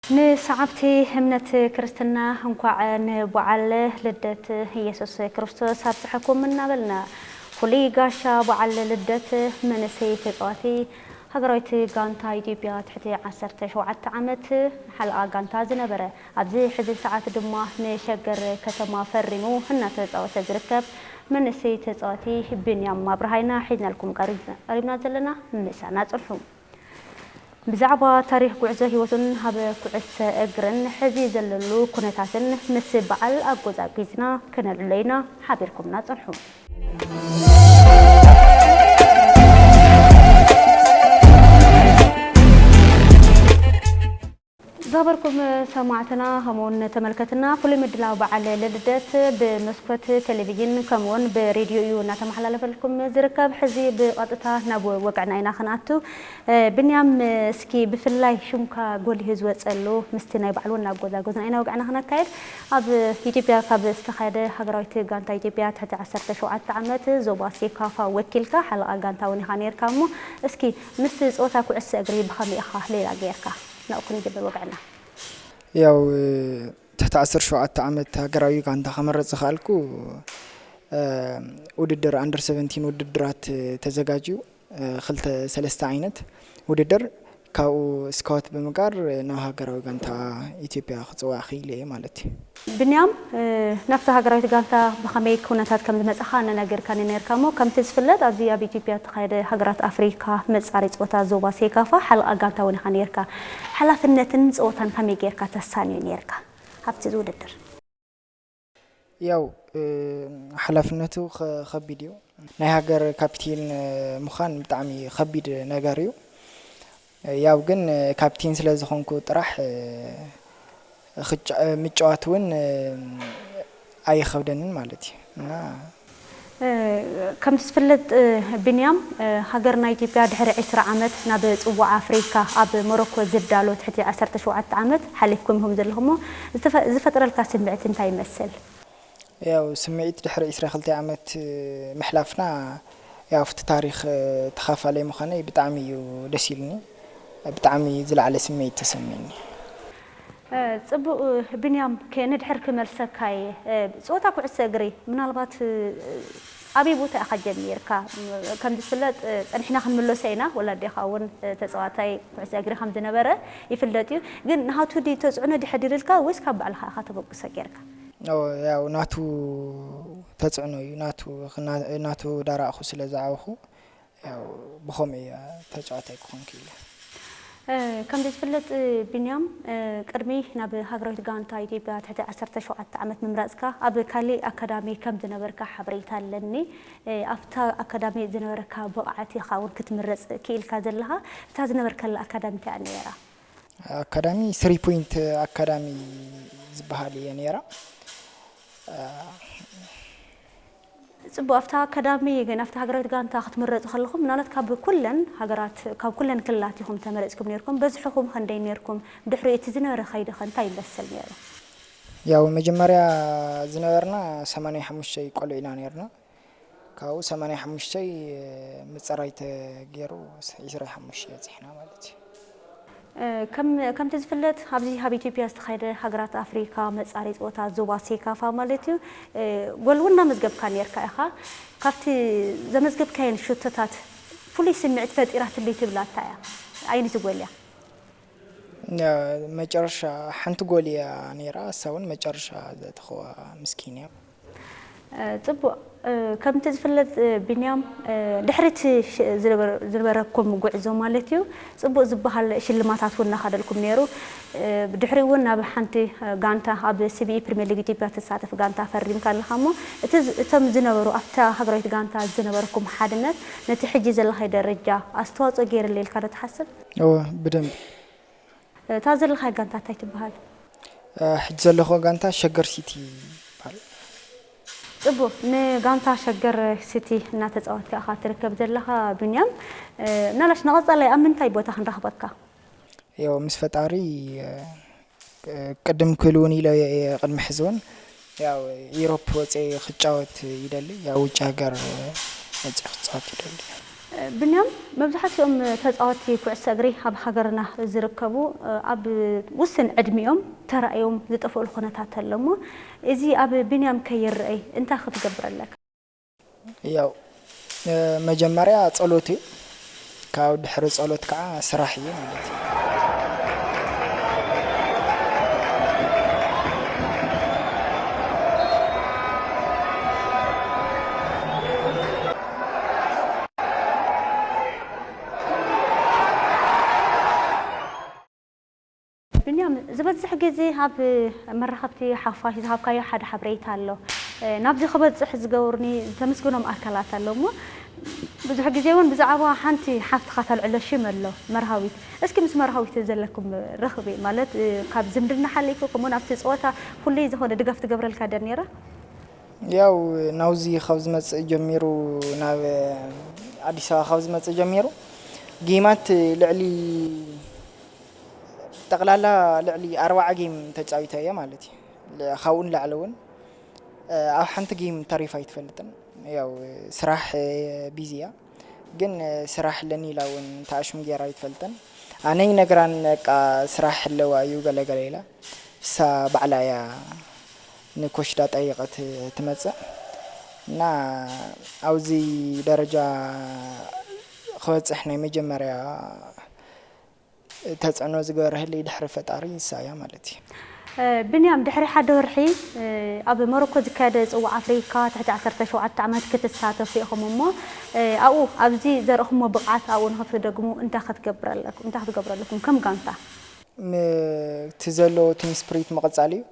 ንሰዓብቲ እምነት ክርስትና እንኳዕ ንበዓል ልደት ኢየሱስ ክርስቶስ ኣብፀሐኩም እናበልና፣ ፍሉይ ጋሻ በዓል ልደት መንእሰይ ተፃዋቲ ሃገራዊት ጋንታ ኢትዮጵያ ትሕቲ ዓሰርተ ሸውዓተ ዓመት ሓለቓ ጋንታ ዝነበረ፣ ኣብዚ ሕዚ ሰዓት ድማ ንሸገር ከተማ ፈሪሙ እናተፃወተ ዝርከብ መንእሰይ ተፃዋቲ ቢንያም ኣብርሃ ኢና ሒዝናልኩም ቀሪብና ዘለና። ምሳና ፅንሑ። ብዛዕባ ታሪኽ ጉዕዞ ህይወቱን ኣብ ኩዕሶ እግርን ሕዚ ዘለሉ ኩነታትን ምስ በዓል ኣጎዛጒዝና ክነልዕሎ ኢና። ሓቢርኩምና ጽንሑ። ዝኸበርኩም ሰማዕትና፣ ከምኡውን ተመልከትና፣ ፍሉይ ምድላው በዓል ልደት ብመስኮት ቴሌቪዥን ከምኡውን ብሬድዮ እዩ እናተመሓላለፈልኩም ዝርከብ። ሕዚ ብቐጥታ ናብ ወግዕና ኢና ክንኣቱ። እ፣ ብንያም፣ እስኪ ብፍላይ ሽምካ ጎሊሁ ዝወጸሉ፣ ምስቲ ናይ በዓል ወና ኣጎዛጎዝና ኢና ወግዕና ክነካየድ። ኣብ ኢትዮጵያ ካብ ዝተኻየደ ሃገራዊት ጋንታ ኢትዮጵያ ትሕቲ ዓሰርተ ሸውዓተ ዓመት ዞባ ሴካፋ ወኪልካ ሓለቓ ጋንታ እውን ኢኻ ነይርካ እሞ፣ እስኪ ምስ ጸወታ ኩዕሶ እግሪ ብኸመይ ኢኻ ሌላ ገይርካ? ናብኡ ክንጅምር ወግዕና። ያው፣ እ፣ ትሕቲ ዓሰርተ ሸውዓተ ዓመት ሃገራዊ ጋንታ ከመረጽ ዝኸኣልኩ፣ እ፣ ውድድር ኣንደር ሰቨንቲን ውድድራት ተዘጋጅዩ፣ እ፣ ክልተ ሰለስተ ዓይነት ውድድር፣ ካብኡ ስካውት ብምግባር ናብ ሃገራዊ ጋንታ ኢትዮጵያ ክጽዋዕ ክኢለ እየ ማለት እዩ። ብንያም፣ እ፣ ናብታ ሃገራዊት ጋንታ ብኸመይ ኩነታት ከም ዝመጻኻ ነነገርካኒ ነርካ እሞ፣ ከምቲ ዝፍለጥ ኣብዚ ኣብ ኢትዮጵያ እተኻየደ ሃገራት ኣፍሪካ መጻሪ ጸወታ ዞባ ሴካፋ ሓለቓ ጋንታ እውን ኢኻ ነርካ። ሓላፍነትን ጸወታን ከመይ ጌርካ ተሳንዮ ነርካ ኣብቲ ውድድር? ያው፣ እ፣ ሓላፍነቱ ከ-፣ ከቢድ እዩ። ናይ ሃገር ካፒቴን፣ እ፣ ምዃን ብጣዕሚ ከቢድ ነገር እዩ። ያው ግን፣ እ፣ ካፒቴን ስለ ዝኾንኩ ጥራሕ፣ እ፣ ክጫ-፣ እ፣ ምጫዋት እውን፣ እ፣ ኣይኸብደንን ማለት እዩ። እና እ፣ ከምቲ ዝፍለጥ፣ እ፣ ብንያም፣ እ፣ ሃገርና ኢትዮጵያ ድሕሪ ዕስራ ዓመት ናብ ጽዋዕ ኣፍሪካ ኣብ ሞሮኮ ዝዳሎ ትሕቲ ዓሰርተ ሸውዓተ ዓመት ሓሊፍኩም ኢኹም ዘለኹም እሞ፣ ዝተፈ-፣ ዝፈጥረልካ ስምዒት እንታይ ይመስል? ያው ስምዒት ድሕሪ ዕስራ ክልተ ዓመት ምሕላፍና፣ ያው ኣብቲ ታሪኽ ተኻፋላይ ምዃነይ ብጣዕሚ እዩ ደስ ኢሉኒ። ብጣዕሚ ዝለዓለ ስምዒት ተሰሚዕኒ። እ፣ ጽቡቕ፣ እ፣ ብንያም፣ ከ-፣ ንድሕር ክመልሰካ እየ። እ፣ ጸወታ ኩዕሶ እግሪ ምናልባት፣ እ፣ ኣበይ ቦታ ኢኻ ጀሚርካ? ም-፣ ከም ዝፍለጥ፣ እ፣ ጸኒሕና ክንምለሶ ኢና። ወላዲኻ እውን፣ እ፣ ተጻዋታይ ኩዕሶ እግሪ ከም ዝነበረ ይፍለጥ እዩ። ግን ናቱ ድዩ ተጽዕኖ ድዩ ሓዲሩልካ ወይስ ካብ ባዕልኻ ኢኻ ተበግሶ ጌርካ? ኦ፣ ያው ናቱ ተጽዕኖ እዩ። ናቱ፣ ና-፣ ናቱ ዳራእኹ ስለ ዝዓበኹ፣ ያው ብኸምኡ እየ ተጻዋታይ ክኾን ክኢለ። እ፣ ከም ዝፍለጥ፣ እ፣ ቢንያም፣ እ፣ ቅድሚ ናብ ሃገራዊት ጋንታ ኢትዮጵያ ትሕቲ ዓሰርተ ሸውዓተ ዓመት ምምራጽካ ኣብ ካሊእ ኣካዳሚ ከም ዝነበርካ ሓበሬታ ኣለኒ። እ፣ ኣብታ ኣካዳሚ ዝነበረካ ብቕዓት ኢኻ እውን ክትምረጽ ክኢልካ ዘለኻ። እታ ዝነበርከላ ኣካዳሚ እንታይ እያ ነይራ? ኣካዳሚ ስሪ ፖይንት ኣካዳሚ ዝበሃል እየ ነይራ። እ፣ ጽቡቕ፣ ኣብታ ኣካዳሚ ግን ኣብታ ሃገራዊት ጋንታ ክትምረጹ ከለኹም፣ ምናልባት ካብ ኩለን ሃገራት፣ ካብ ኩለን ክልላት ኢኹም ተመረጽኩም ነይርኩም። በዝሕኹም ክንደይ ነይርኩም? ድሕሪ እቲ ዝነበረ ከይዲ ከ እንታይ ይመስል ነይሩ? ያው መጀመርያ ዝነበርና ሰማንያ ሓሙሽተ ቆልዑ ኢና ነይርና። ካብኡ ሰማንያ ሓሙሽተ ምጽራይ ተገይሩ ዕስራ ሓሙሽተ በጺሕና ማለት እዩ። እ፣ ከም-፣ ከምቲ ዝፍለጥ፣ ኣብዚ ኣብ ኢትዮጵያ ዝተኻየደ ሃገራት ኣፍሪካ መጻረዪ ጸወታ ዞባ ሴካፋ ማለት እዩ፣ እ፣ ጎል እውን እናመዝገብካ ነርካ ኢኻ። ካብቲ ዘመዝገብካየን ሽቶታት ፍሉይ ስምዒት ፈጢራትለይ ትብላ እንታይ እያ? ኣየነይቲ ጎል እያ? እ፣ መጨረሻ ሓንቲ ጎል እያ ነይራ፣ እሳ እውን መጨረሻ ዘእተኽዋ ምስኪን እያ። እ፣ ጽቡቕ። እ፣ ከምቲ ዝፍለጥ፣ እ፣ ቢንያም፣ እ፣ ድሕሪ እቲ ሽ-፣ ዝነበረ-፣ ዝነበረኩም ጉዕዞ ማለት እዩ፣ ጽቡቕ ዝበሃል ሽልማታት እውን እናኸደልኩም ነይሩ። እ፣ ብድሕሪ እውን ናብ ሓንቲ፣ እ፣ ጋንታ ኣብ ሲቢኢ ፕሪምየር ሊግ ኢትዮጵያ ትሳተፍ ጋንታ ፈሪምካ ኣለኻ እሞ፣ እቲ ዝ-፣ እቶም ዝነበሩ ኣብታ ሃገራዊት ጋንታ ዝነበረኩም ሓድነት ነቲ ሕጂ ዘለኻዮ ደረጃ ኣስተዋጽኦ ገይሩለይ ኢልካ ዶ ትሓስብ? እወ፣ ብደንቢ። እታ ዘለኻያ ጋንታ እንታይ ትበሃል? እ፣ ሕጂ ዘለኹ ጋንታ ሸገር ሲቲ ይበሃል። ጽቡቕ፣ ንጋንታ ሸገር ሲቲ እናተጻወትካ ኢኻ ትርከብ ዘለኻ ብንያም። እ፣ ምናልባሽ ንቐጻላይ ኣብ ምንታይ ቦታ ክንረኽበካ? ያው ምስ ፈጣሪ፣ እ፣ ቅድም ክብል እውን ኢለ እየ ቅድሚ ሕዚ እውን ያው ኢሮፕ ወፅየ ክጫወት ይደሊ፣ ያው ውጭ ሀገር ወፅየ ክጫወት ይደሊ። ብንያም፣ መብዛሕትኦም ተጻወትቲ ኩዕሶ እግሪ ኣብ ሃገርና ዝርከቡ ኣብ ውስን ዕድሚኦም ተራእዮም ዝጠፍእሉ ኩነታት ኣሎ እሞ፣ እዚ ኣብ ብንያም ከይረኣይ እንታይ ክትገብር ኣለካ? ያው መጀመርያ ጸሎት እዩ። ካብ ድሕሪ ጸሎት ከዓ ስራሕ እዩ ማለት እዩ። ብንያም፣ ዝበዝሕ ግዜ ኣብ መራኸብቲ ሓፋሽ ዝሃብካዮ ሓደ ሓበሬታ ኣሎ። ናብዚ ክበጽሕ ዝገብሩኒ ዘመስግኖም ኣካላት ኣሎ እሞ፣ ብዙሕ ግዜ እውን ብዛዕባ ሓንቲ ሓፍትኻ ተልዕሎ ሽም ኣሎ፣ መርሃዊት። እስኪ ምስ መርሃዊት ዘለኩም ርኽቢ፣ ማለት ካብ ዝምድና ሓሊፉ፣ ከምኡውን ኣብቲ ጸወታ ፍሉይ ዝኾነ ድጋፍ ትገብረልካ ድያ ነይራ? ያው ናውዚ ካብ ዝመጽእ ጀሚሩ፣ ናብ ኣዲስ ኣበባ ካብ ዝመጽእ ጀሚሩ ጌማት ልዕሊ ጠቕላላ ልዕሊ ኣርባዓ ጌም ተጻዊተ እየ ማለት እዩ። ል-፣ ካብኡ ንላዕሊ እውን፣ እ፣ ኣብ ሓንቲ ጌም ተሪፋ ኣይትፈልጥን። ያው ስራሕ፣ እ፣ ቢዚ እያ። ግን፣ እ፣ ስራሕ ኣለኒ ኢላ እውን ተኣሽም ጌራ ኣይትፈልጥን። ኣነ ይነግራን በቃ ስራሕ ኣለዋ እዩ ገለ ገለ ኢላ። እሳ ባዕላ እያ ንኮሽ ዳጠይቐት ትመጽእ። እና ኣብዚ ደረጃ ክበጽሕ ናይ መጀመርያ ተጽዕኖ ዝገበረትለይ ድሕሪ ፈጣሪ ንሳ እያ ማለት እዩ። እ፣ ብንያም፣ ድሕሪ ሓደ ወርሒ፣ እ፣ ኣብ ሞሮኮ ዝካየድ ጽዋዕ ኣፍሪካ ትሕቲ ዓሰርተ ሸውዓተ ዓመት ክትሳተፉ ኢኹም እሞ፣ እ፣ ኣብኡ ኣብዚ ዘርእኹሞ ብቕዓት ኣብኡ ንኽትደግሙ እንታይ ክትገብር ኣለኩም? እንታይ ክትገብሩ ኣለኩም ከም ጋንታ? ም-፣ እቲ ዘሎ ቲም ስፕሪት ምቕጻል እዩ።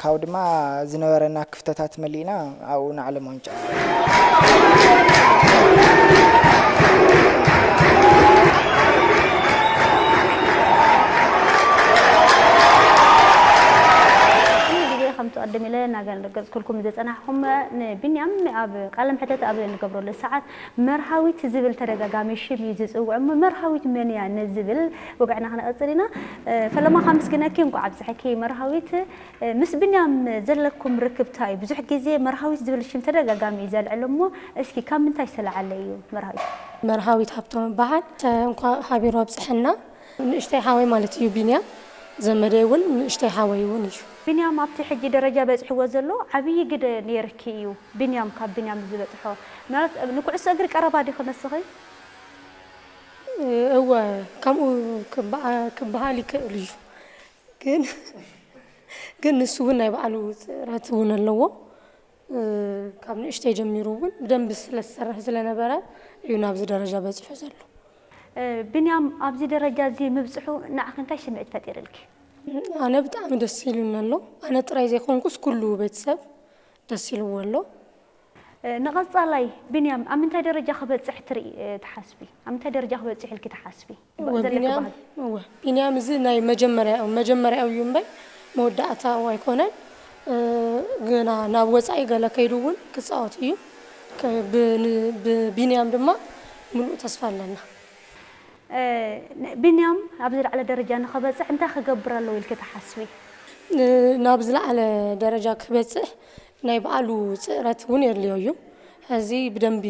ካብኡ ድማ ዝነበረና ክፍተታት መሊእና ኣብኡ ንዓለም ዋንጫ። ኩሉ ግዜ ከምቲ ቀደም ኢለ እናገለጽኩልኩም ዝጸናሕኩም፣ ንቢንያም ኣብ ቃለ መሕተት ኣብ እንገብረሉ ሰዓት መርሃዊት ዝብል ተደጋጋሚ ሽም እዩ ዝጽውዕ እሞ፣ መርሃዊት መን እያ ንዝብል ወግዕና ክነቐጽል ኢና። እ፣ ፈለማ ከመስግነኪ፣ እንኳዕ ኣብጽሐኪ መርሃዊት። እ፣ ምስ ቢንያም ዘለኩም ርክብ እንታይ እዩ? ብዙሕ ግዜ መርሃዊት ዝብል ሽም ተደጋጋሚ እዩ ዘልዕል እሞ፣ እስኪ ካብ ምንታይ ዝተለዓለ እዩ መርሃዊት? መርሃዊት ሃብቶም እበሃል። እንኳዕ ሃቢሩ ኣብጽሐና። ንእሽተይ ሓወይ ማለት እዩ ቢንያም። ዘመደይ እውን ንእሽተይ ሓወይ እውን እዩ። ቢንያም ኣብቲ ሕጂ ደረጃ በጺሕዎ ዘሎ ዓብዪ ግደ ነይርኪ እዩ። ቢንያም ካብ ቢንያም ዝበጽሖ፣ ማለት ንኩዕሶ እግሪ ቀረባ ዲኺ ንስኺ? እወ፣ ከምኡ ክበዓ-፣ ክበሃል ይክእል እዩ። ግን፣ ግን ንሱ እውን ናይ ባዕሉ ጽረት እውን ኣለዎ። እ፣ ካብ ንእሽተይ ጀሚሩ እውን ብደንቢ ስለ ዝሰርሕ ስለነበረ እዩ ናብዚ ደረጃ በጺሑ ዘሎ። እ፣ ቢንያም ኣብዚ ደረጃ እዚ ምብጽሑ ንዓኺ እንታይ ስምዒት ፈጢርልኪ? ኣነ ብጣዕሚ ደስ ኢሉኒ ኣሎ። ኣነ ጥራይ ዘይኮንኩስ ኩሉ ቤተሰብ ደስ ኢልዎ ኣሎ። እ፣ ንቐጻላይ ቢንያም ኣብ ምንታይ ደረጃ ክበጽሕ ትርኢ፣ እ፣ ትሓስቢ? ኣብ ምንታይ ደረጃ ክበጽሕ ኢልኪ ትሓስቢ? እወ፣ ዘለኪ ቢንያም፣ ባህጊ? እወ፣ ቢንያም እዚ ናይ መጀመርያ፣ መጀመርያኡ እዩ እምበር መወዳእታኡ ኣይኮነን። እ፣ ግና ናብ ወጻኢ ገለ ከይዱ እውን ክጻወት እዩ። ከ-፣ ብ-፣ ን-፣ ብቢንያም ድማ ምሉእ ተስፋ ኣለና። እ፣ ን-፣ ቢንያም ኣብ ዝለዓለ ደረጃ ንኸበጽሕ እንታይ ክገብር ኣለዎ ኢልኪ ትሓስቢ? ን-፣ ናብ ዝለዓለ ደረጃ ክበጽሕ ናይ ባዕሉ ጽረት እውን የድልዮ እዩ። ሕዚ ብደንቢ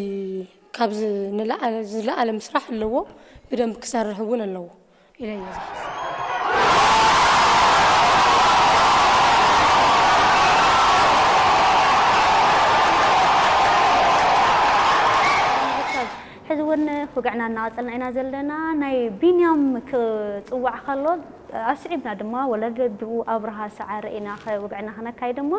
ካብዚ ንላዕለ-፣ ዝለዓለ ምስራሕ ኣለዎ፣ ብደንቢ ክሰርሕ እውን ኣለዎ ኢለ እየ ዝሓስብ። ሕዚ እውን ውግዕና እናቐጸልና ኢና ዘለና። ናይ ቢንያም ክጽዋዕ ከሎ ኣስዒብና ድማ ወለድ ኣቦኡ ኣብርሃ ሰዓረ ኢና ከ-፣ ውግዕና ክነካይድ እሞ፣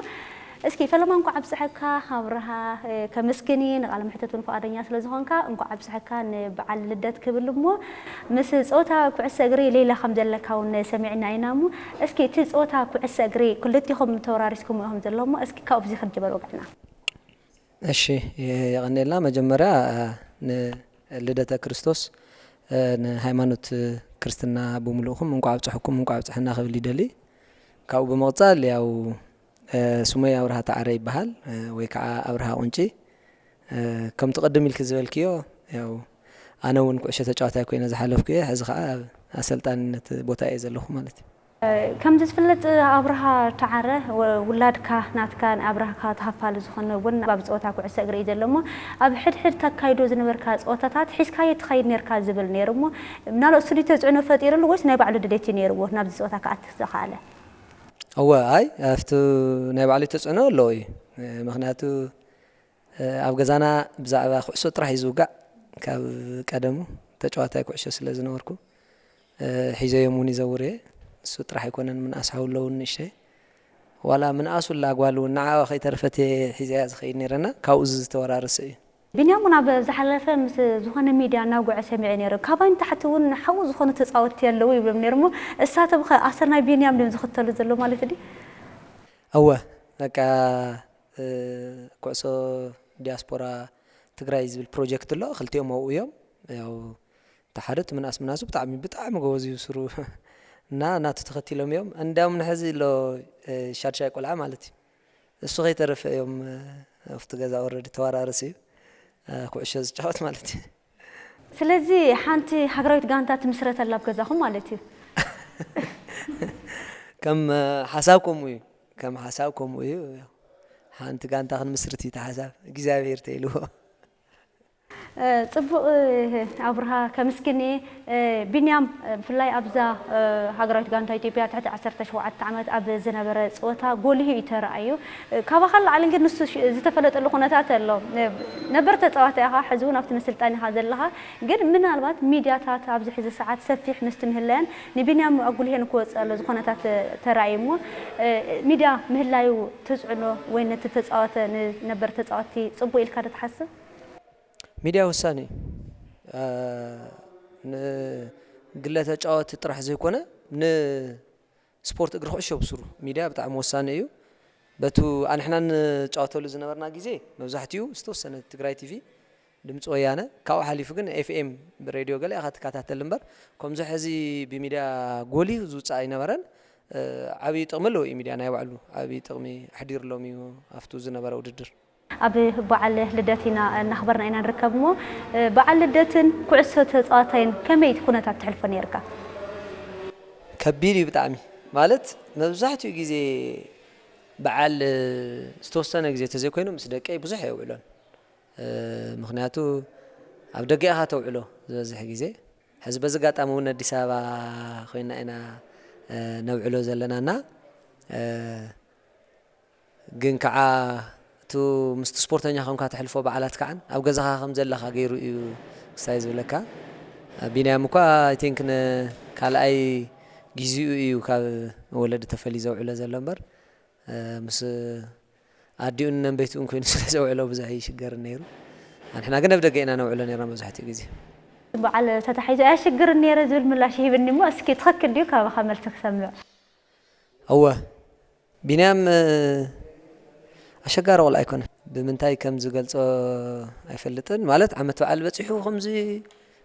እስኪ ፈለማ እንኳዕ ኣብፀሐካ ኣብርሃ፣ እ፣ ከመስግን እየ፣ ንቃለ መሕተት እውን ፍቓደኛ ስለ ዝኾንካ እንኳዕ ኣብፀሐካ ንበዓል ልደት ክብል እሞ፣ ምስ ፆታ ኩዕሶ እግሪ ሌላ ከም ዘለካ እውን ሰሚዕና ኢና እሞ፣ እስኪ እቲ ፆታ ኩዕሶ እግሪ ክልቲኹም ተወራሪስኩምዎ ኢኹም ዘለኹም እሞ፣ እስኪ ካብዚ ክንጅመር ወግዕና። እሺ፣ የቐንየልና። መጀመርያ ንልደተ ክርስቶስ ንሃይማኖት ክርስትና ብምሉእኹም እንኳዕ ኣብፀሐኩም እንኳዕ ኣብፀሐና ክብል ይደሊ። ካብኡ ብምቕፃል ያው እ፣ ስመይ ኣብርሃ ተዓረ ይበሃል፣ እ፣ ወይ ከዓ ኣብርሃ ቁንጪ። እ፣ ከምቲ ቅድም ኢልኪ ዝበልክዮ፣ ያው ኣነ እውን ኩዕሾ ተጫዋታይ ኮይነ ዝሓለፍኩ እየ። ሕዚ ከዓ ኣብ ኣሰልጣንነት ቦታ እየ ዘለኹ ማለት እዩ። ከምዚ ዝፍለጥ ኣብርሃ ተዓረ ወ-፣ ውላድካ ናትካ ኣብርሃካ ተኻፋሊ ዝኾነ እውን ኣብ ፀወታ ኩዕሶ እግሪ እዩ ዘሎ እሞ ኣብ ሕድሕድ ተካይዶ ዝነበርካ ፀወታታት ሒዝካዮ ትኸይድ ነርካ ዝብል ነይሩ እሞ ምናልባት እሱ ድዩ ተፅዕኖ ፈጢሩሉ ወይስ ናይ ባዕሉ ድሌት እዩ ነይርዎ ናብዚ ፀወታ ክኣቱ ዝኸኣለ? እወ፣ ኣይ፣ ኣብቲ ናይ ባዕሉ ተጽዕኖ ኣለዎ እዩ። ምኽንያቱ፣ ኣብ ገዛና ብዛዕባ ኩዕሶ ጥራሕ እዩ ዝውጋዕ። ካብ ቀደሙ ተጫዋታይ ኩዕሾ ስለ ዝነበርኩ፣ ሒዘዮም እውን ይዘውር እየ። እሱ ጥራሕ ኣይኮነን፣ ምንኣስ ሓው ኣለውን ንእሽተይ። ዋላ ምንኣሱ ኣላ ጓል እውን ንዓኣ ከይተረፈት እየ ሒዘያ ዝኸይድ ነይረና። ካብኡ ዝተወራረሰ እዩ። ቢንያም እውን ኣብ ዝሓለፈ ምስ ዝኾነ ሚድያ እናውግዐ ሰሚዐ ነይረ። ካባይ ንታሕቲ እውን ሓው ዝኾኑ ተጻወትቲ ኣለዉ ይብሎም ነይሮም እሞ፣ እሳቶም ኸ ኣሰር ናይ ቢንያም ድዮም ዝኽተሉ ዘለዉ ማለት ድዩ? እወ፣ በቃ፣ እ፣ ኩዕሶ ዲያስፖራ ትግራይ ዝብል ፕሮጀክት ኣሎ። ክልቲኦም ኣብኡ እዮም። ያው፣ እቲ ሓደ እቲ ምንኣስ ምንኣሱ ብጣዕሚ፣ ብጣዕሚ ጎበዝ እዩ ስሩ። እና ናቱ ተኸቲሎም እዮም። እንዲያውም ንሕዚ ኣሎ፣ እ፣ ሻድሻይ ቆልዓ ማለት እዩ። እሱ ከይተረፈ እዮም፣ እ፣ ኣብቲ ገዛ ኦረዲ ተወራረስ እዩ፣ እ፣ ኩዕሾ ዝጫወት ማለት እዩ። ስለዚ ሓንቲ ሃገራዊት ጋንታ ትምስረተላ ኣብ ገዛኹም ማለት እዩ። ከም፣ እ፣ ሓሳብ ከምኡ እዩ። ከም ሓሳብ ከምኡ እዩ። ሓንቲ ጋንታ ክንምስርት እዩ እቲ ሓሳብ። እግዚኣብሔር ተይልዎ። እ፣ ጽቡቕ፣ እ፣ ኣብርሃ፣ ከምስግን እየ። እ፣ ቢንያም፣ እ፣ ብፍላይ ኣብዛ፣ እ፣ ሃገራዊት ጋንታ ኢትዮጵያ ትሕቲ ዓሰርተ ሸውዓተ ዓመት ኣብ ዝነበረ ጸወታ ጎሊሁ እዩ ተራእዩ። እ፣ ካባኻ ንላዕሊ ግን ንሱ ሽ-፣ ዝተፈለጠሉ ኩነታት ኣሎ። እ፣ ነበር ተጻዋታይ ኢኻ፣ ሕዚ እውን ኣብቲ ምስልጣን ኢኻ ዘለኻ። ግን ምናልባት ሚድያታት ኣብዚ ሕዚ ሰዓት ሰፊሕ ምስቲ ምህላየን ንቢንያም ኣጉሊሄን ክወጽእ ኣሎ ዝኾነታት፣ እ፣ ተራእዩ እሞ፣ እ፣ ሚድያ ምህላዩ ተጽዕኖ ወይ ነቲ ተጻወተ፣ ንነበር ተጻወትቲ ጽቡቕ ኢልካ ዶ ትሓስብ? ሚድያ ወሳኒ እዩ። እ፣ ንግለ ተጫወቲ ጥራሕ ዘይኮነ፣ ንስፖርት እግሪ ኩዕሾ ብስሩ ሚድያ ብጣዕሚ ወሳኒ እዩ። በቱ ኣንሕና ንጫወተሉ ዝነበርና ግዜ መብዛሕትኡ ዝተወሰነ ትግራይ ቲቪ ድምፂ ወያነ፣ ካብኡ ሓሊፉ ግን ኤፍኤም ብሬድዮ ገለ ኢኻ ትከታተል እምበር፣ ከምዚ ሕዚ ብሚድያ ጎሊሁ ዝውፃእ ኣይነበረን። እ፣ ዓብዪ ጥቕሚ ኣለዎ እዩ ሚድያ፣ ናይ ባዕሉ ዓብዪ ጥቕሚ ኣሕዲሩሎም እዩ ኣብቱ ዝነበረ ውድድር። ኣብ በዓል ልደት ኢና እናኽበርና ኢና ንርከብ እሞ፣ እ፣ በዓል ልደትን ኩዕሶ ተጻዋታይን ከመይ ኩነታት ተሕልፎ ነይርካ? ከቢድ እዩ ብጣዕሚ። ማለት መብዛሕትኡ ግዜ በዓል ዝተወሰነ ግዜ ተዘይኮይኑ ምስ ደቀይ ብዙሕ የውዕሎን። እ፣ ምኽንያቱ ኣብ ደገ ኢኻ ተውዕሎ ዝበዝሕ ግዜ። ሕዚ በዚ ኣጋጣሚ እውን ኣዲስ ኣበባ ኮይና ኢና፣ እ፣ ነውዕሎ ዘለና እና፣ እ፣ ግን ከዓ እቱ ምስቲ ስፖርተኛ ከምካ ተሕልፎ በዓላት ከዓን ኣብ ገዛኻ ከም ዘለኻ ገይሩ እዩ ክሳይ ዝብለካ። ቢንያም እኳ፣ I think፣ ንካልኣይ ግዜኡ እዩ ካብ ወለዲ ተፈልዩ ዘውዕሎ ዘሎ እምበር፣ እ፣ ምስ ኣዲኡን ነንበይትኡን ኮይኑ ስለ ዘውዕሎ ብዙሕ ይሽገርን ነይሩ። ኣንሕና ግን ኣብ ደገ ኢና ነውዕሎ ነይርና መብዛሕትኡ ግዜ። በዓል ተታሒዙ ኣየሽግርን ነይረ ዝብል ምላሽ ይህብኒ እሞ፣ እስኪ ትኽክል ድዩ? ካባኻ መልሲ ክሰምዕ። እወ፣ ቢንያም፣ እ፣ ኣሸጋሪ ቆልዓ ኣይኮነን። ብምንታይ ከም ዝገልጾ ኣይፈልጥን። ማለት፣ ዓመት በዓል በጺሑ ከምዚ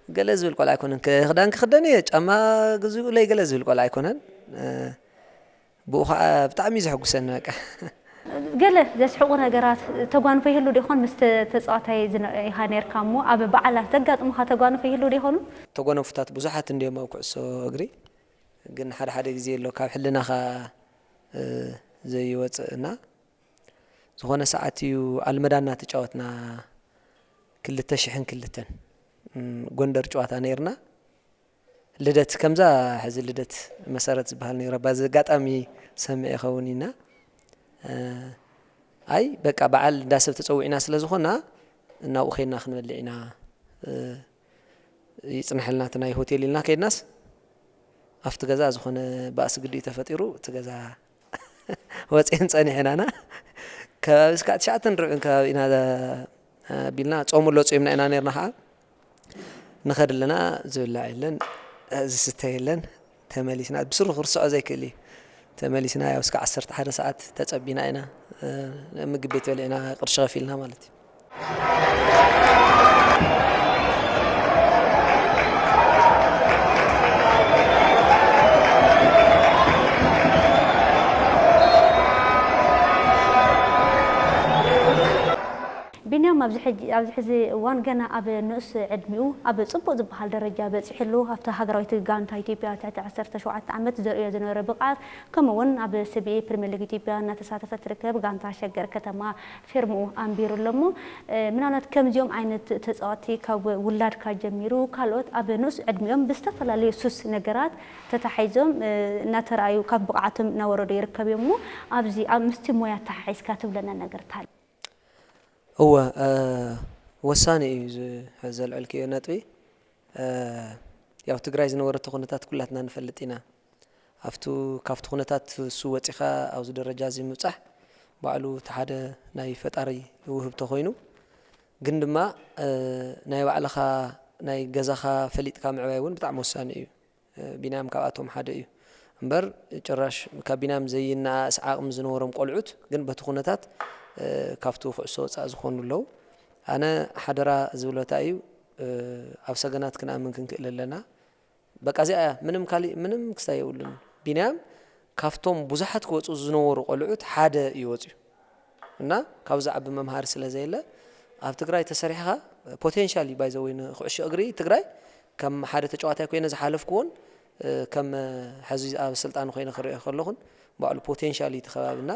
ገለ ዝብል ቆልዓ ኣይኮነን። ክዳን ክኽደን እየ፣ ጫማ ግዝኡለይ ገለ ዝብል ቆልዓ ኣይኮነን። እ፣ ብኡ ኸዓ ብጣዕሚ እዩ ዘሐጉሰኒ፣ በቃ። ገለ ዘስሕቑ ነገራት፣ ተጓንፎ ይህሉ ዶ ይኾን? ምስ ተ-፣ ተጻዋታይ ዝነ-፣ ኢኻ ነርካ እሞ፣ ኣብ በዓላት ዘጋጥሙኻ ተጓንፎ ይህሉ ዶ ይኾኑ? ተጓንፎታት ብዙሓት እንድዮም ኣብ ኩዕሶ እግሪ። ግን ሓደ ሓደ ግዜ ኣሎ ካብ ሕልናኻ፣ እ፣ ዘይወጽእ እና ዝኾነ ሰዓት እዩ ኣልመዳና ተጫወትና ክልተ ሽሕን ክልተን፣ እም፣ ጎንደር ጨዋታ ነይርና። ልደት ከምዛ ሕዚ ልደት መሰረት ዝበሃል ነይሩ። በዚ ኣጋጣሚ ሰሚዐ ይኸውን ኢና። እ፣ ኣይ በቃ በዓል እንዳ ሰብ ተጸዊዕና ስለ ዝኾና እናብኡ ኸይድና ክንበልዕ ኢና፣ እ፣ ይጽንሐልና እቲ ናይ ሆቴል ኢልና ከይድናስ፣ ኣብቲ ገዛ ዝኾነ ባእሲ ግዲ ተፈጢሩ፣ እቲ ገዛ ወጺኤን ጸኒሐን ኣና። ከባቢ እስካዕ ትሽዓተን ርብዕን ከባቢ ኢና ኣቢልና፣ ጾም ኣሎ ጾምና ኢና ነርና ኸዓ። ንኸድ ኣለና፣ ዝብላዕ የለን፣ ዝስተ የለን። ተመሊስና፣ ብስሩ ክርስዖ ዘይክእል እዩ። ተመሊስና፣ ያው እስከ ዓሰርተ ሓደ ሰዓት ተጸቢና ኢና፣ እ፣ ምግቢ ቤት በሊዕና፣ ቅርሺ ከፊልና ማለት እዩ። ሕጂ ኣብዚ ሕዚ እዋን ገና ኣብ ንኡስ ዕድሚኡ ኣብ ጽቡቕ ዝበሃል ደረጃ በጺሕሉ፣ ኣብታ ሃገራዊት ጋንታ ኢትዮጵያ ትሕቲ ዓሰርተ ሸውዓተ ዓመት ዘርእዮ ዝነበረ ብቕዓት፣ ከምኡ እውን ኣብ ሰብኤ ፕሪምየር ሊግ ኢትዮጵያ እናተሳተፈ ትርከብ ጋንታ ሸገር ከተማ ፌርምኡ ኣንቢሩ ኣሎ እሞ፣ እ፣ ምናልባት ከምዚኦም ዓይነት ተጻወትቲ ካብ ውላድካ ጀሚሩ ካልኦት ኣብ ንኡስ ዕድሚኦም ብዝተፈላለዩ ሱስ ነገራት ተታሒዞም፣ እ፣ እናተረኣዩ ካብ ብቕዓቶም እናወረዱ ይርከብ እዮም እሞ፣ ኣብዚ ኣብ ምስቲ ሞያ ተሓሒዝካ ትብለና ነገር ታል? እወ፣ እ፣ ወሳኒ እዩ እዚ ሕዚ ዘልዐልክዮ ነጥቢ። እ፣ ያው ትግራይ ዝነበረቶ ኩነታት ኩላትና ንፈልጥ ኢና። ኣብቱ፣ ካብቲ ኩነታት እሱ ወጺኻ ኣብዚ ደረጃ እዚ ምብጻሕ ባዕሉ እቲ ሓደ ናይ ፈጣሪ ውህብቶ ኮይኑ፣ ግን ድማ፣ እ፣ ናይ ባዕልኻ ናይ ገዛኻ ፈሊጥካ ምዕባይ እውን ብጣዕሚ ወሳኒ እዩ። እ፣ ቢንያም ካብኣቶም ሓደ እዩ። እምበር ጭራሽ ካብ ቢንያም ዘይነኣእስ ዓቕሚ ዝነበሮም ቆልዑት ግን በቲ ኩነታት፣ እ፣ ካብቲ ኩዕሶ ወጻእ ዝኾኑ ኣለዉ። ኣነ ሓደራ ዝብሎ እንታይ እዩ፣ እ፣ ኣብ ሰገናት ክንኣምን ክንክእል ኣለና። በቃ እዚኣ እያ። ምንም ካሊእ፣ ምንም ክስታይ የብሉን። ቢንያም ካብቶም ብዙሓት ክወፁ ዝነበሩ ቆልዑት ሓደ እዩ ወፅዩ እና ካብዚ ዓቢ መምሃሪ ስለ ዘየለ ኣብ ትግራይ ተሰሪሕኻ ፖቴንሻል እዩ። ባይዘወይ ንኩዕሾ እግሪ ትግራይ ከም ሓደ ተጫዋታይ ኮይነ ዝሓለፍኩዎን፣ እ፣ ከም ሕዚ ኣብ ስልጣን ኮይነ ክሪኦ ከለኹን ባዕሉ ፖቴንሻል እዩ እቲ ከባቢ እና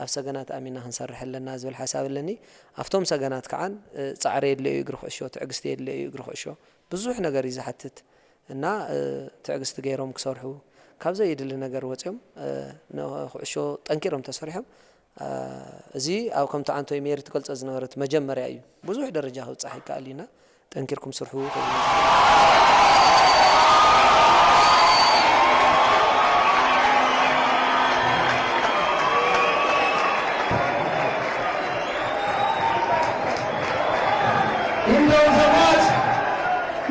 ኣብ ሰገናት ኣሚና ክንሰርሕ ኣለና ዝብል ሓሳብ ኣለኒ። ኣብቶም ሰገናት ከዓን፣ እ፣ ፃዕሪ የድለዩ እግሪ ኩዕሾ፣ ትዕግስቲ የድለዩ እግሪ ኩዕሾ። ብዙሕ ነገር እዩ ዝሓትት እና፣ እ፣ ትዕግስቲ ገይሮም ክሰርሑ፣ ካብ ዘየድሊ ነገር ወፂኦም፣ እ፣ ንኩዕሾ ጠንኪሮም ተሰሪሖም፣ እ፣ እዚ ኣብ ከምቲ ዓንቶይ ሜሪ ትገልጾ ዝነበረት መጀመርያ እዩ። ብዙሕ ደረጃ ክብጻሕ ይከኣል እዩና ጠንኪርኩም ስርሑ።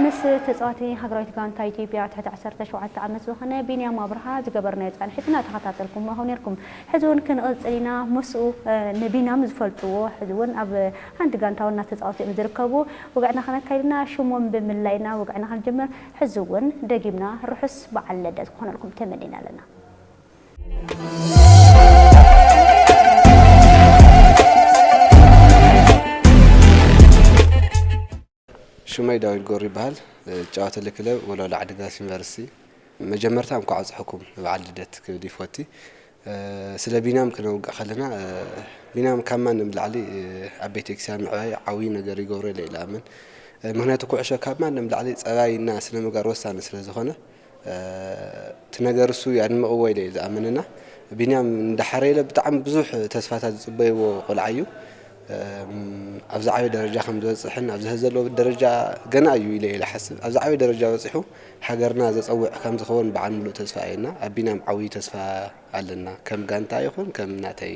ምስ ተጻዋቲ ሃገራዊት ጋንታ ኢትዮጵያ ትሕቲ ዓሰርተ ሸውዓተ ዓመት ዝኾነ ቢንያም ኣብርሃ ዝገበርናዮ ጻንሒት እናተኸታተልኩሞ ኢኹም ነይርኩም። ሕዚ እውን ክንቕጽል ኢና። ምስኡ፣ እ፣ ንቢንያም ዝፈልጥዎ፣ ሕዚ እውን ኣብ ሓንቲ ጋንታ እውን እናተጻወቱ እዮም ዝርከቡ። ወግዕና ከነካይድ ኢና። ሽሞም ብምልላይ ኢና ወግዕና ክንጅምር። ሕዚ እውን ደጊምና ርሑስ በዓል ልደት ክኾነልኩም ተመኒና ኣለና። ሽመይ ዳዊት ጎር ይበሃል። እጫወተሉ ክለብ ወልዋሎ ዓዲግራት ዩኒቨርሲቲ። መጀመርታ እንኳዕ ኣብፀሐኩም ንበዓል ልደት ክብል ይፈቲ። ስለ ቢንያም ክነውግዕ ከለና፣ ቢንያም ካብ ማንም ላዕሊ ኣብ ቤተክርስትያን ምዕባይ ዓብዪ ነገር ይገብሮ ኢለ ይለኣምን። ምኽንያቱ ኩዕሾ ካብ ማንም ላዕሊ ፀባይና ስነ ምግባር ወሳኒ ስለ ዝኾነ፣ እቲ ነገር እሱ የድምቕዎ ኢለ እየ ዝኣምንና። ቢንያም እንዳሓረየለ ብጣዕሚ ብዙሕ ተስፋታት ዝፅበይዎ ቆልዓ እዩ። እም፣ ኣብዚ ዓብዪ ደረጃ ከም ዝበፅሕን ኣብዚ ሐዚ ዘለዎ ደረጃ ገና እዩ ኢለ እየ ዝሓስብ። ኣብዚ ዓብዪ ደረጃ በፂሑ ሃገርና ዘፀውዕ ከም ዝኸውን በዓል ሙሉእ ተስፋ እየና። ኣብ ቢንያም ዓብዪ ተስፋ ኣለና፣ ከም ጋንታ ይኹን ከም ናተይ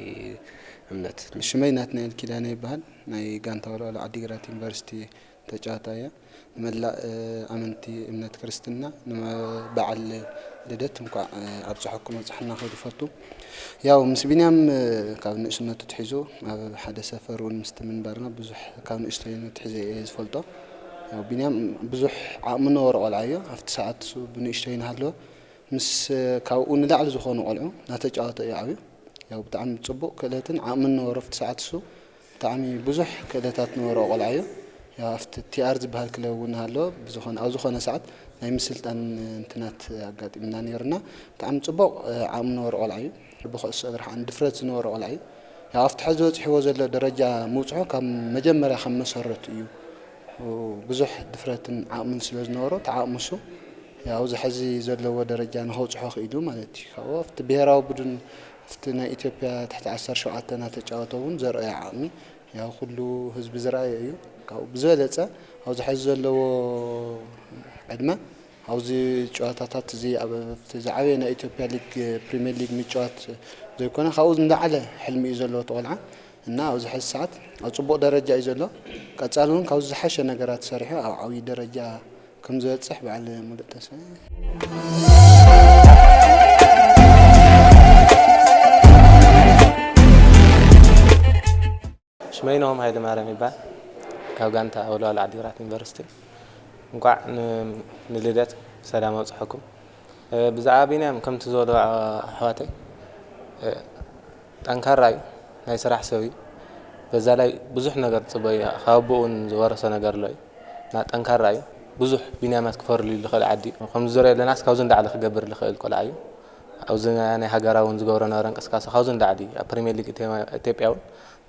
እምነት። ሽመይ ናትናኤል ኪዳነ ይበሃል። ናይ ጋንታ ወልዋሎ ዓዲግራት ዩኒቨርሲቲ ተጫዋታይ እየ። ንመላእ፣ እ፣ ኣመንቲ እምነት ክርስትና ንበዓል ልደት እንኳዕ፣ እ፣ ኣብፀሐኩም ኣብፀሐና ክብል ይፈቱ። ያው ምስ ቢንያም፣ እ፣ ካብ ንእስነቱ ትሒዙ ኣብ ሓደ ሰፈር እውን ምስቲ ምንባርና ብዙሕ ካብ ንእሽተይነቱ ትሒዘ እየ ዝፈልጦ። ያው ቢንያም ብዙሕ ዓቕሚ ነበሮ ቆልዓ እዩ። ኣብቲ ሰዓት እሱ ብንእሽተይ እናሃለወ ምስ፣ እ፣ ካብኡ ንላዕሊ ዝኾኑ ቆልዑ እናተጫወተ እዩ ዓብዩ። ያው ብጣዕሚ ፅቡቕ ክእለትን ዓቕምን ነበሮ ኣብቲ ሰዓት እሱ። ብጣዕሚ ብዙሕ ክእለታት ነበሮ ቆልዓ እዩ። ያው ኣብቲ ቲ ኣር ዝበሃል ክለብ እውን ሃለወ። ብዝኾነ፣ ኣብ ዝኾነ ሰዓት ናይ ምስልጣን እንትናት ኣጋጢምና ነይርና። ብጣዕሚ ፅቡቕ፣ እ፣ ዓቕሚ ነበሮ ቆልዓ እዩ። ብኩዕሶ እግሪ ከዓ ድፍረት ዝነበሮ ቆልዓ እዩ። ያው ኣብቲ ሕዚ በፂሕዎ ዘሎ ደረጃ ምውፅሖ ካብ መጀመርያ ካብ መሰረቱ እዩ። ብዙሕ ድፍረትን ዓቕምን ስለ ዝነበሮ፣ እቲ ዓቕሚ እሱ ያው ኣብዚ ሕዚ ዘለዎ ደረጃ ንኸውፅሖ ክኢሉ ማለት እዩ። ካብኡ ኣብቲ ብሄራዊ ቡድን፣ ኣብቲ ናይ ኢትዮጵያ ትሕቲ ዓሰርተ ሸውዓተ እናተጫወተ እውን ዘርኣዮ ዓቕሚ ያው ኩሉ ህዝቢ ዝረኣዮ እዩ። ካብኡ ብዝበለፀ ኣብዚ ሕዚ ዘለዎ ዕድመ ኣብዚ ጨዋታታት እዚ ኣብ፣ ኣብቲ ዝዓበየ ናይ ኢትዮጵያ ሊግ፣ ፕሪሚየር ሊግ ምጭዋት ዘይኮነ፣ ካብኡ ንላዕሊ ሕልሚ እዩ ዘለዎ እቲ ቆልዓ። እና ኣብዚ ሕዚ ሰዓት ኣብ ፅቡቕ ደረጃ እዩ ዘሎ። ቀፃሊ እውን ካብዚ ዝሓሸ ነገራት ሰሪሑ ኣብ ዓብዪ ደረጃ ከም ዝበፅሕ በዓል ሙሉእ ተስፋ እየ። ሽመይ ናሆም ሃይለማርያም ይበሃል። ካብ ጋንታ ወልዋሎ ዓዲግራት ዩኒቨርሲቲ። እንኳዕ ን-፣ ንልደት ሰላም ኣብፅሐኩም። እ፣ ብዛዕባ ቢንያም ከምቲ ዝበሎ ኣሕዋተይ፣ እ፣ ጠንካራ እዩ፣ ናይ ስራሕ ሰብ እዩ። በዛ ላይ ብዙሕ ነገር ጽበዩ፣ ካብ ኣቦኡ እውን ዝወረሶ ነገር ኣሎ እዩ። እና ጠንካራ እዩ። ብዙሕ ቢንያማት ክፈርልዩ ዝኽእል ዓዲ እዩ። ከምዚ ዙርያ ኣለናስ ካብዚ ንላዕሊ ክገብር ዝኽእል ቆልዓ እዩ። ኣብዚ ናይ ሃገራዊ እውን ዝገብሮ ነበረ እንቅስቃሴ ካብዚ ንላዕሊ እዩ። ኣብ ፕሪምየር ሊግ ኢትዮ-፣ ኢትዮጵያ እውን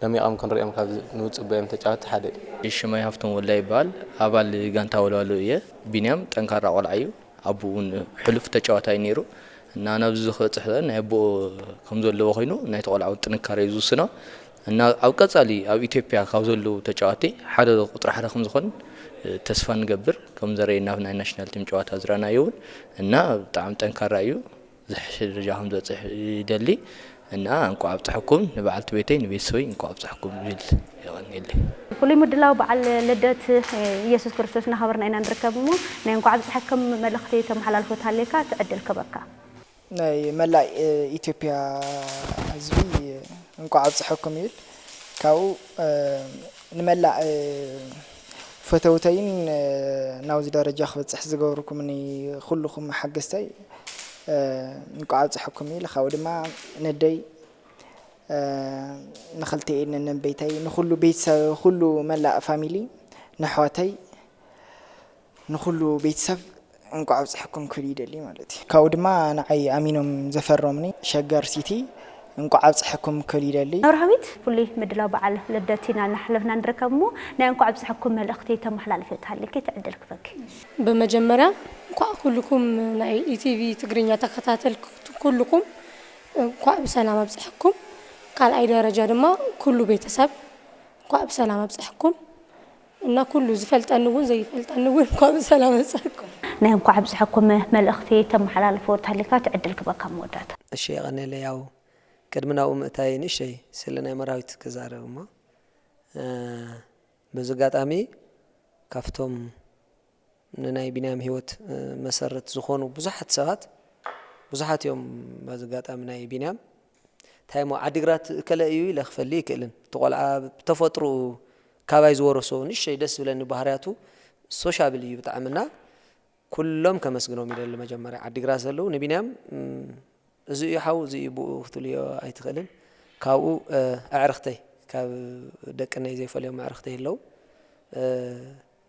ደሚቖም ክንሪኦም ካብ ንጽበዮም ተጫወትቲ ሓደ እዩ። ሽመይ ሃፍቶም ወልዳ ይበሃል። ኣባል ጋንታ ወልዋሎ እየ። ቢንያም ጠንካራ ቆልዓ እዩ። ኣቦኡ እውን ሕሉፍ ተጫዋታይ ነይሩ እና ናብዚ ክበፅሕ ናይ ኣቦኡ ከም ዘለዎ ኮይኑ ናይቲ ቆልዓ እውን ጥንካረ እዩ ዝውስኖ እና ኣብ ቀፃሊ ኣብ ኢትዮጵያ ካብ ዘለዉ ተጫዋቲ ሓደ ቁፅሪ ሓደ ከም ዝኾን ተስፋ ንገብር። ከም ዘርእየና ኣብ ናይ ናሽናል ቲም ጨዋታ ዝረኣናዮ እውን እና ብጣዕሚ ጠንካራ እዩ። ዝሕሸ ደረጃ ከም ዝበፅሕ ይደሊ እና እንኳዕ ኣብፀሐኩም ንበዓልቲ ቤተይ ንቤተሰበይ እንኳዕ ኣብፀሐኩም ይብል። የቐንየለይ። ፍሉይ ምድላው በዓል ልደት ኢየሱስ ክርስቶስ እናኸበርና ኢና ንርከብ እሞ ናይ እንኳዕ ኣብፀሐኩም መልእኽቲ ተመሓላልፎ ተሃልየካ እቲ ዕድል ክበካ። ናይ መላእ ኢትዮጵያ ህዝቢ እንኳዕ ኣብፀሐኩም ይብል። ካብኡ ንመላእ ፈተውተይን ናብዚ ደረጃ ክበፅሕ ዝገብርኩምኒ ኩልኹም ሓገዝተይ እንኳዕ ኣብፀሐኩም ይብል። ካብኡ ድማ ነደይ ንኽልቲኤን ነንበይተይ ንኹሉ ቤተሰብ ኩሉ መላእ ፋሚሊ ነሕዋተይ ንኹሉ ቤተሰብ እንኳዕ ኣብፀሐኩም ክብል ይደሊ ማለት እዩ። ካብኡ ድማ ንዓይ ኣሚኖም ዘፈሮምኒ ሸገር ሲቲ እንኳዕ ኣብፀሐኩም ክብል ይደሊ። መርሃዊት ፍሉይ ምድላው በዓል ልደት ኢና እናሕለፍና ንርከብ እሞ ናይ እንኳዕ ኣብፀሐኩም መልእኽቲ ተመሓላልፊ ተሃልየኪ እቲ ዕድል ክበኪ። ብመጀመርያ እንኳዕ ኩልኩም ናይ ኢቲቪ ትግርኛ ተኸታተልቲ ኩልኩም እንኳዕ ብሰላም ኣብፀሐኩም። ካልኣይ ደረጃ ድማ ኩሉ ቤተሰብ እንኳዕ ብሰላም ኣብፀሐኩም እና ኩሉ ዝፈልጠኒ እውን ዘይፈልጠኒ እውን እንኳዕ ብሰላም ኣብፀሐኩም። ናይ እንኳዕ ኣብፀሐኩም መልእኽቲ ተመሓላልፎ ተሃልየካ እቲ ዕድል ክበካ መወዳእታ። እሺ፣ የቐንየለይ። ያው ቅድሚ ናብኡ ምእታይ ንእሽተይ ስለ ናይ መርሃዊት ክዛረብ እሞ፣ እ፣ በዚ ኣጋጣሚ ካብቶም ንናይ ቢንያም ህይወት፣ እ፣ መሰረት ዝኾኑ ብዙሓት ሰባት፣ ብዙሓት እዮም በዚ ኣጋጣሚ ናይ ቢንያም እንታይ እሞ ዓዲግራት እከለ እዩ ኢለ ክፈሊ ይክእልን። እቲ ቆልዓ ብተፈጥሮኡ ካባይ ዝወረሶ ንእሽተይ ደስ ዝብለኒ ባህርያቱ ሶሻብል እዩ ብጣዕሚ እና ኩሎም ከመስግኖም ይደሊ። መጀመርያ ዓዲግራት ዘለዉ ንቢንያም፣ እም፣ እዚ እዩ ሓው፣ እዚ እዩ ብኡ ክትብልዮ ኣይትኽእልን። ካብኡ፣ እ፣ ኣዕርኽተይ፣ ካብ ደቅነይ ዘይፈልዮም ኣዕርኽተይ ኣለዉ። እ፣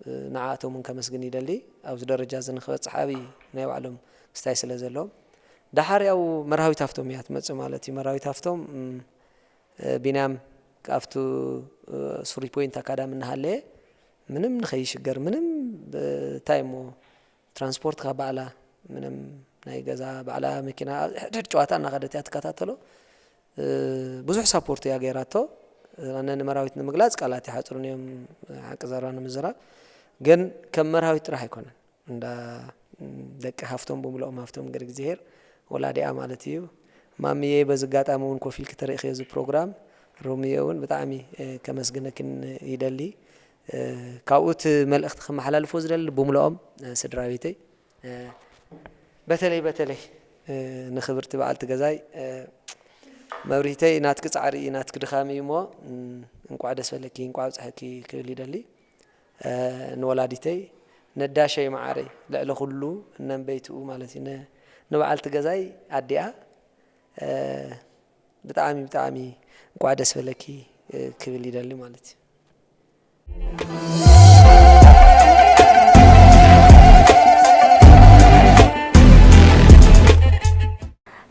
እ፣ ንዓኣቶም እውን ከመስግን ይደሊ። ኣብዚ ደረጃ እዚ ንክበፅሕ ዓብዪ ናይ ባዕሎም ክስታይ ስለ ዘለዎም። ደሓር ያው መርሃዊት ሃፍቶም እያ ትመፅእ ማለት እዩ። መርሃዊት ሃፍቶም፣ እም፣ እ፣ ቢንያም ካብቱ፣ እ፣ ስሪ ፖይንት ኣካዳሚ እናሃለየ ምንም ንኸይሽገር፣ ምንም፣ እ፣ እንታይ እሞ ትራንስፖርት ካብ ባዕላ፣ ምንም ናይ ገዛ ባዕላ መኪና፣ ሕድሕድ ጨዋታ እናኸደት እያ ትከታተሎ። እ፣ ብዙሕ ሳፖርት እያ ገይራቶ። ኣነ ንመርሃዊት ንምግላፅ ቃላት ይሓፅሩኒ እዮም፣ ሓቂ ዘረባ ንምዝራብ። ግን ከም መርሃዊት ጥራሕ ኣይኮነን። እንዳ ደቂ ሃፍቶም ብምልኦም ሃፍቶም ገርግዚሄር ወላዲኣ ማለት እዩ። ማሚየ በዚ ኣጋጣሚ እውን ኮፍ ኢልኪ ተሪእኽዮ እዚ ፕሮግራም፣ ሮሚየ እውን ብጣዕሚ፣ እ፣ ከመስግነክን ይደሊ። እ፣ ካብኡ እቲ መልእኽቲ ከመሓላልፎ ዝደሊ ብምልኦም፣ እ፣ ስድራ ቤተይ፣ እ፣ በተለይ፣ በተለይ፣ እ፣ ንክብርቲ በዓልቲ ገዛይ፣ እ፣ መብሪህተይ ናትኪ ጻዕሪ እዩ፣ ናትኪ ድኻም እዩ እሞ፣ እም፣ እንቋዕ ደስ በለኪ፣ እንቋዕ ኣብጽሐኪ ክብል ይደሊ። እ፣ ንወላዲተይ፣ ነዳሸይ መዓረይ፣ ልዕሊ ኩሉ እነንበይትኡ ማለት እዩ፣ ን-፣ ንበዓልቲ ገዛይ ኣዲኣ፣ እ፣ ብጣዕሚ፣ ብጣዕሚ እንቋዕ ደስ በለኪ፣ እ፣ ክብል ይደሊ ማለት እዩ።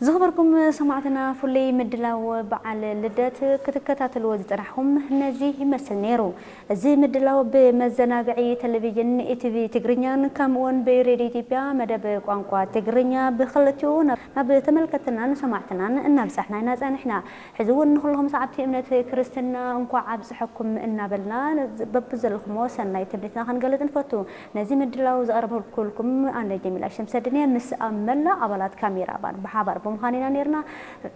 ዝኸበርኩም ሰማዕትና፣ ፍሉይ ምድላው በዓል ልደት ክትከታተልዎ ዝጸናሕኩም ነዚ ይመስል ነይሩ። እዚ ምድላው ብመዘናግዒ ቴሌቪዥን ኢቲቪ ትግርኛን ከምኡውን ብሬድዮ ኢትዮጵያ መደብ ቋንቋ ትግርኛ ብኽልቲኡ ናብ፣ ናብ ተመልከትናን ሰማዕትናን እናብጻሕና ኢና ጸኒሕና። ሕዚ እውን ንኹልኹም ሰዓብቲ እምነት ክርስትና እንኳዕ ኣብጽሐኩም እናበልና በብዘለኹሞ ሰናይ ትምኒትና ክንገልጽ ንፈቱ። ነዚ ምድላው ዘቕረብኩልኩም ኣነ ጀሚላ ሸምሰድን እየ። ምስ ኣብ መላእ ኣባላት ካሜራ ባን ብሓባር ብምዃን ኢና ነይርና።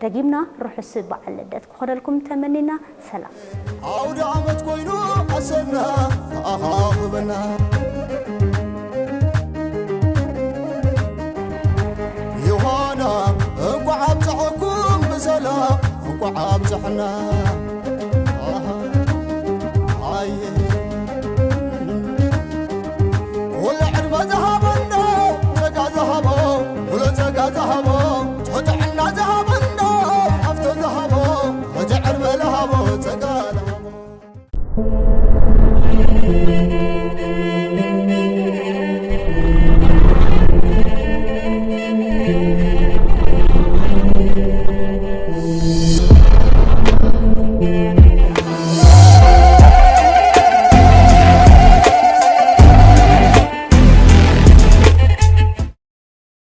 ደጊምና ርሑስ በዓል ልደት ክኾነልኩም ተመኒና። ሰላም። ኣውደ ዓመት ኮይኑ ኣሰና ተኣኻኽበና። ዮሃና እንኳዕ ኣብፀሐኩም ብሰላም እንኳዕ ኣብፀሐና።